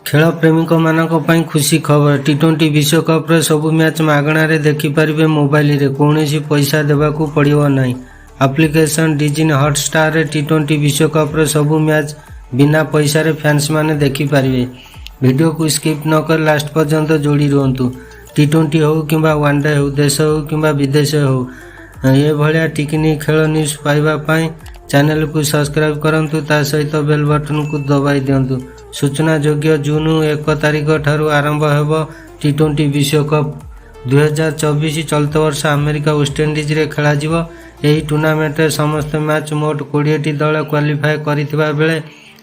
ଖେଳପ୍ରେମୀମାନଙ୍କ ପାଇଁ ଖୁସି ଖବର। ଟି-20 ବିଶ୍ୱକପ୍ର ସବୁ ମ୍ୟାଚ୍ ମାଗଣାରେ ଦେଖିପାରିବେ ମୋବାଇଲରେ। କୌଣସି ପଇସା ଦେବାକୁ ପଡ଼ିବ ନାହିଁ। ଆପ୍ଲିକେସନ୍ ଡିଜନି ହଟଷ୍ଟାରରେ ଟି-20 ବିଶ୍ୱକପ୍ର ସବୁ ମ୍ୟାଚ୍ ବିନା ପଇସାରେ ଫ୍ୟାନ୍ସମାନେ ଦେଖିପାରିବେ। ଭିଡିଓକୁ ସ୍କିପ୍ ନକରି ଲାଷ୍ଟ ପର୍ଯ୍ୟନ୍ତ ଯୋଡ଼ି ରୁହନ୍ତୁ। ଟି-20 ହେଉ କିମ୍ବା ୱାନଡେ ହେଉ, ଦେଶ ହେଉ କିମ୍ବା ବିଦେଶ ହେଉ, ଏଭଳିଆ ଟିକିନିଖି ଖେଳ ନ୍ୟୁଜ୍ ପାଇବା ପାଇଁ ଚ୍ୟାନେଲକୁ ସବସ୍କ୍ରାଇବ୍ କରନ୍ତୁ, ତା ସହିତ ବେଲ୍ ବଟନକୁ ଦବାଇ ଦିଅନ୍ତୁ। ସୂଚନାଯୋଗ୍ୟ, ଜୁନ୍ 1 ତାରିଖ ଠାରୁ ଆରମ୍ଭ ହେବ ଟି-20 ବିଶ୍ୱକପ୍ 2024। ଚଳିତ ବର୍ଷ ଆମେରିକା, ୱେଷ୍ଟଇଣ୍ଡିଜରେ ଖେଳାଯିବ। ଏହି ଟୁର୍ଣ୍ଣାମେଣ୍ଟରେ ସମସ୍ତ ମ୍ୟାଚ୍ ମୋଟ 20ଟି ଦଳ କ୍ୱାଲିଫାଏ କରିଥିବା ବେଳେ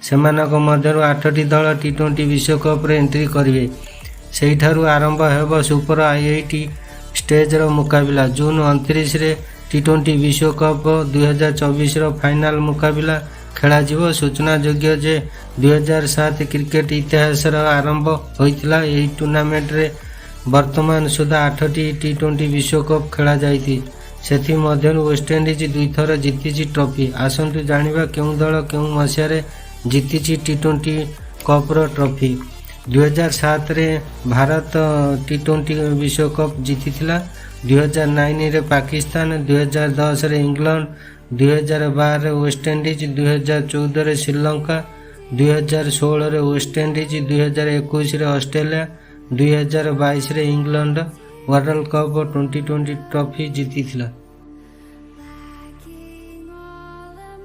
ସେମାନଙ୍କ ମଧ୍ୟରୁ ଆଠଟି ଦଳ ଟି-20 ବିଶ୍ୱକପ୍ରେ ଏଣ୍ଟ୍ରି କରିବେ। ସେହିଠାରୁ ଆରମ୍ଭ ହେବ ସୁପର ଏଇଟ୍ ଷ୍ଟେଜର ମୁକାବିଲା। ଜୁନ୍ 29ରେ ଟି-20 ବିଶ୍ୱକପ୍ 2024ର ଫାଇନାଲ ମୁକାବିଲା ଖେଳାଯିବ। ସୂଚନାଯୋଗ୍ୟ ଯେ, 2007 କ୍ରିକେଟ ଇତିହାସର ଆରମ୍ଭ ହୋଇଥିଲା ଏହି ଟୁର୍ଣ୍ଣାମେଣ୍ଟରେ। ବର୍ତ୍ତମାନ ସୁଦ୍ଧା ଆଠଟି ଟି-20 ବିଶ୍ୱକପ୍ ଖେଳାଯାଇଛି। ସେଥିମଧ୍ୟରୁ ୱେଷ୍ଟଇଣ୍ଡିଜ୍ ଦୁଇଥର ଜିତିଛି ଟ୍ରଫି। ଆସନ୍ତୁ ଜାଣିବା କେଉଁ ଦଳ କେଉଁ ମସିହାରେ ଜିତିଛି ଟି-20 କପ୍ର ଟ୍ରଫି। 2007ରେ ଭାରତ ଟି-20 ବିଶ୍ୱକପ୍ ଜିତିଥିଲା। 2009ରେ ପାକିସ୍ତାନ, 2010ରେ ଇଂଲଣ୍ଡ, 2012ରେ ୱେଷ୍ଟଇଣ୍ଡିଜ୍, 2014ରେ ଶ୍ରୀଲଙ୍କା, 2016ରେ ୱେଷ୍ଟଇଣ୍ଡିଜ୍, 2021ରେ ଅଷ୍ଟ୍ରେଲିଆ, 2022ରେ ଇଂଲଣ୍ଡ ୱାର୍ଲଡ କପ୍ 20 ଟ୍ରଫି ଜିତିଥିଲା।